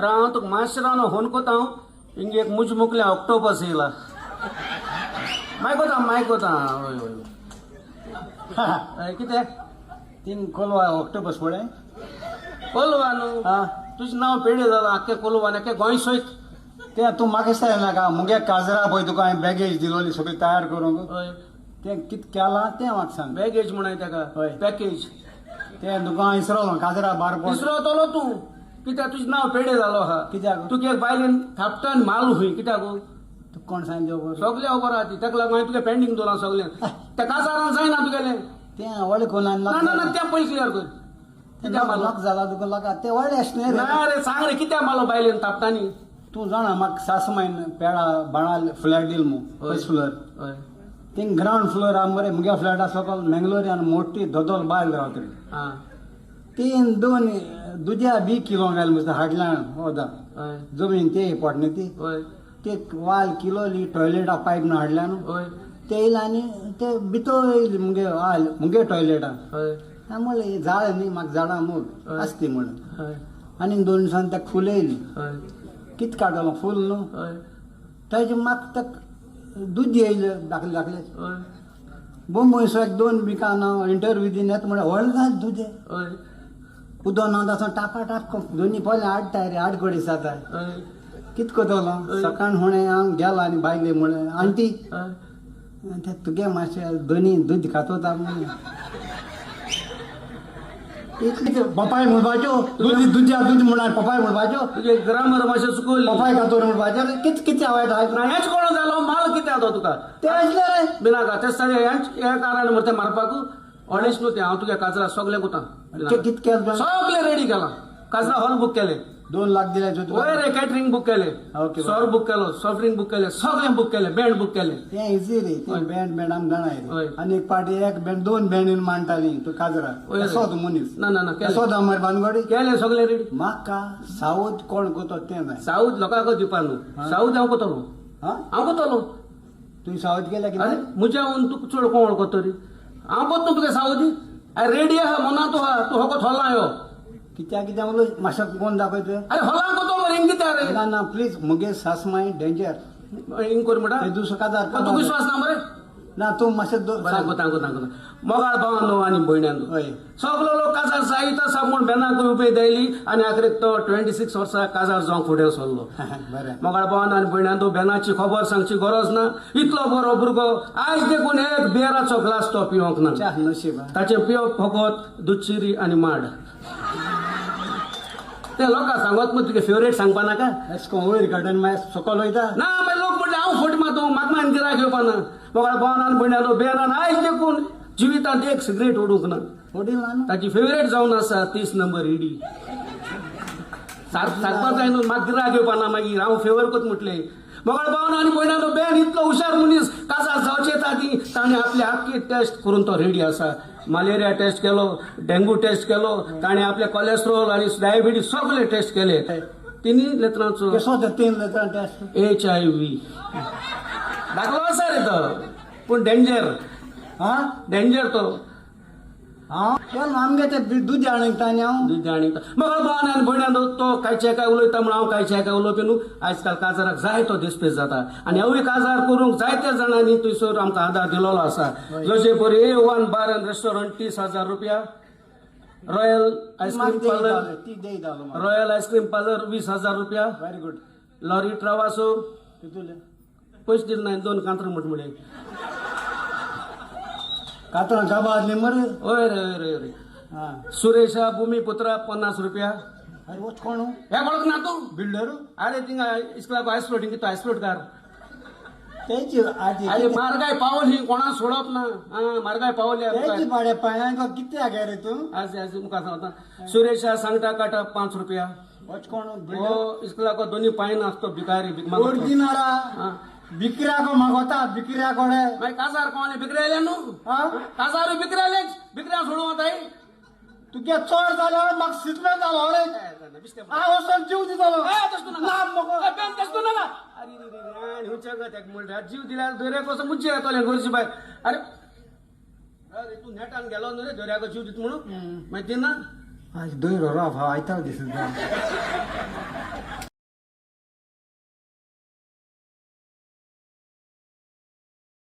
अरे हांव तुका मातशें रावन फोन कोता. हांव हिंगे एक मुज मुकले ऑक्टोपस येयला. मागीर कोता, मागीर कोता. हय हय हय. कितें तीन कोलवा ऑक्टोपस पळय. कोलवा न्हू? हा. तुजें नांव पेडे जालां आख्खे कोलवा आनी आख्खे गोंय सोयत. तें तूं म्हाका दिसता नाका, मुगे काजरा पळय तुका हांवें बॅगेज दिलोली सगळी तयार करूंक. हय. तें कित केलां तें म्हाका सांग. बॅगेज म्हणून ताका? हय. पॅकेज. तें तुका हांव इसरोलो काजरा बार पड. विसरतलो तूं कित्याक? तुजें नांव पेडे जालो आहा. कित्याक? तुका एक बायलेन थापटान माल खंय कित्याक? तुका कोण सांगलें खबर? सगळें खबर आहा ती. ताका लागून हांवें तुगे पेंडींग दवरलां सगळें. त्या काजारान जायना तुगेलें. तें व्हडलें कोण? ना ना ना, तें पयलीं क्लियर कर. कित्याक मारलो? लॉक जाला तुका लॉक तें व्हडलें आसलें रे. ना रे, सांग रे, कित्याक मारलो बायलेन थापटांनी? तूं जाणा, म्हाका सासमायन पेडा बाणाल फ्लॅट दिल मू, फर्स्ट फ्लोर. हय. थिंग ग्रावंड फ्लोर आहा मरे मुगे फ्लॅटा सकल मेंगलोरी आनी मोठी दोदोल बायल रावतली. आं. तीन दोन दुद्या बी किलो घाल मुजता हाडल्या वता. हय. जमीन ते पोटणे ती. हय. ते वाल किलोली टॉयलेटा पायप न हाडल्या न्हू. हय. ते येयले आनी ते भितर येयले मुगे वाल मुगे टॉयलेटा. हय. हांवें म्हणलें झाड न्ही, म्हाका झाडां मोग हय. आसती म्हणून. हय. आनी 2 दिसान तेका फूल येयली. हय. कित काडटलो फूल न्हू. हय. तेजे म्हाका तेका दूद येयले धाकले धाकले. हय. बोंबय एक 2 विकान हांव इंटरव्यू दिवन येता म्हळ्यार व्हडलें जालें दूद. हय. उदक ना तसो टापा टाप दोनी पोले हाडटा रे, आडकोडी जाता. हय. कित करतलो? सकाळ फुडें हांव गेलो आनी बायले म्हळें आंटी, हय. ते तुगे मातशें दोनी दूद खातोता म्हणून इतली पपाय म्हणपाच्यो, दूद दुदया दूद म्हणून पपाय म्हणपाच्यो. तुगे ग्रामर मातशें चुकयलें. पपाय खातोर म्हणपाच्यो. कित कितें वायट आहा? ना, हेंच कोण जालो माल कितें तो तुका? तें आसलें रे. बिनाका तें सगळें हेंच हें कारण मरे तें मारपाकू ऑनेस्ट न्हू तें. हांव तुगे काजरा सगळें कोता. तें कित केलें तुवें? सगळें रेडी केलां. काजरा हॉल बूक केलें. 2 लाख दिले तुका? वय रे, कॅटरींग बूक केलें. ओके. सॉर बूक केलो, सॉफ्ट ड्रिंक बूक केलें, सगळें बूक केलें, बँड बूक केलें. तें इजी रे, तें बँड बँड आमकां जाणा हय. रे. आनी एक पाटी एक बँड 2 बँड येवन मांडटाली तूं काजरा. हय रे. असो तूं मनीस. ना ना ना, केलें. असो मरे बानगोडी. केलें सगळें रेडी. म्हाका सावथ कोण कोतो तें जाय. साऊद लोकांक दिवपा न्हू, साऊद हांव कोतलो. हा. हांव कोतलो. तुवें सावथ केल्या? अरे कितें? म्हज्या तूं चड कोण वळखतो रे? हांव कोत तुगे सावदी रेडी आहा मना. तूं आहा, तूं फकत हॉलां यो. कित्याक कित्याक म्हणलो मातशें कोण दाखय तुवें? अरे हॉलां कोतो मरे, हिंग कित्याक रे? ना ना, प्लीज, मुगे सासमाय डेंजर. हिंग कर म्हणटा. ते दुसरो काजार. तुका विश्वास ना मरे? ना, तूं मातशें बरें, कोता कोता कोता. मोगाळ भावांनो आनी भयण्यांनो, हय. सगलो लोक काजार जायत आसा म्हूण बेनाक उपेग आयली आनी आखरेक तो 26 वर्सां काजार जावंक फुडें सरलो. बरें. मोगाळ भावान आनी भयण्यांनो, बेनाची खबर सांगची गरज ना. इतलो बरो भुरगो, आयज देखून एक बियराचो ग्लास तो पिवंक ना. च्या नशीब हा. ताचें पिवप फकत दुदशिरी आनी माड. ते लोकांक सांगत मग तुगे फेवरेट सांगपा नाका. एश कोन वयर काडून मागीर सकल वयता. ना, मागीर लोक म्हणले हांव फट मारतो, म्हाका मागीर गिरायक येवपा ना. मोगाळ भावान आनी भयण्यांनो, बेनान आयज देखून जिवितांत एक सिगरेट ओडूंक ना. वडील ना न्हू? ताची फेवरेट जावन आसा 30 नंबर इडी. सांगपाक जाय न्हू, म्हाका गिरायक येवपा ना, मागीर हांव फेवर कोत म्हटलें. मोगाळ भावान आनी भयणांनो, बेन इतलो हुशार मनीस, काजार जावचे आदीं ताणें आपली आख्खी टेस्ट करून तो रेडी आसा. मलेरिया टेस्ट केलो, डेंगू टेस्ट केलो, ताणें आपले कोलेस्ट्रॉल आनी डायबिटीज सगळे टेस्ट केले. तिनी लेत्रांचो केसो ते 3 लेत्रां टेस्ट? HIV दाखलो आसा रे तो, पूण डेंजर. हा. डेंजर तो. हांव चल आमगे ते दूद हाडूंक आनी हांव दूद आनी मग भावान आनी भयणान, तो कांयचे काय उलयता म्हूण हांव कांयचे काय उलोवपी न्हू. आयज काल काजाराक जाय तो दिसपेस जाता आनी हेवूय काजार करूंक जायत्या जाणांनी थंयसर आमकां आदार दिलोलो आसा. जशे परी A1 bar and restaurant 30,000 रुपया, रॉयल आयस्क्रीम पार्लर, ती देई जालो. रॉयल आयस्क्रीम पार्लर 20,000 रुपया. Very good. लॉरी ट्रावासो. तितूले? पयशे दिले ना, 2 कांतरां म्हट म्हणलें. कातरां काबादली मरे. हय रे, हय रे, हय रे. हा. सुरेशा भुमीपुत्रा 50 रुपया. अरे, वच कोण? हे वळख ना तूं? बिल्डर. अरे, थिंगा इस्कुलाक आयस फ्लोटींग कितें आयस फ्लोटकार. तेची आजी. अरे, मारगाय पावली, कोणा सोडप ना. हा, मारगाय पावली. तेची पाड्या पांयांक कित्याक गे रे तूं? आज आज मुखार सांगता. सुरेशा सांगटा काटा 5 रुपया. वच कोण बिल्डर? हो, इस्कुलाक दोनी पांय नासतो भिकारी भीक मागता. ओरिजिनला. हा. बिकऱ्याको मागोता बिकऱ्या कोडे. मागीर काजार कोणे बिकऱ्याले न्हू? हा. काजार बिकऱ्याले, बिकऱ्या सोडूं वताय. तुगे चोर जाल्यार म्हाका सिटमेंट जालो रे. हांव वचोन जीव दितलो. ना मगो. अरे, जीव दिल्यार दर्याक कसो मुज्जे येतले गरजे भायर. अरे अरे, तूं नेटान गेलो न्हू रे, दर्याक जीव दित म्हणून मागीर दिना. आज दोन रोप हांव आयता दिसता.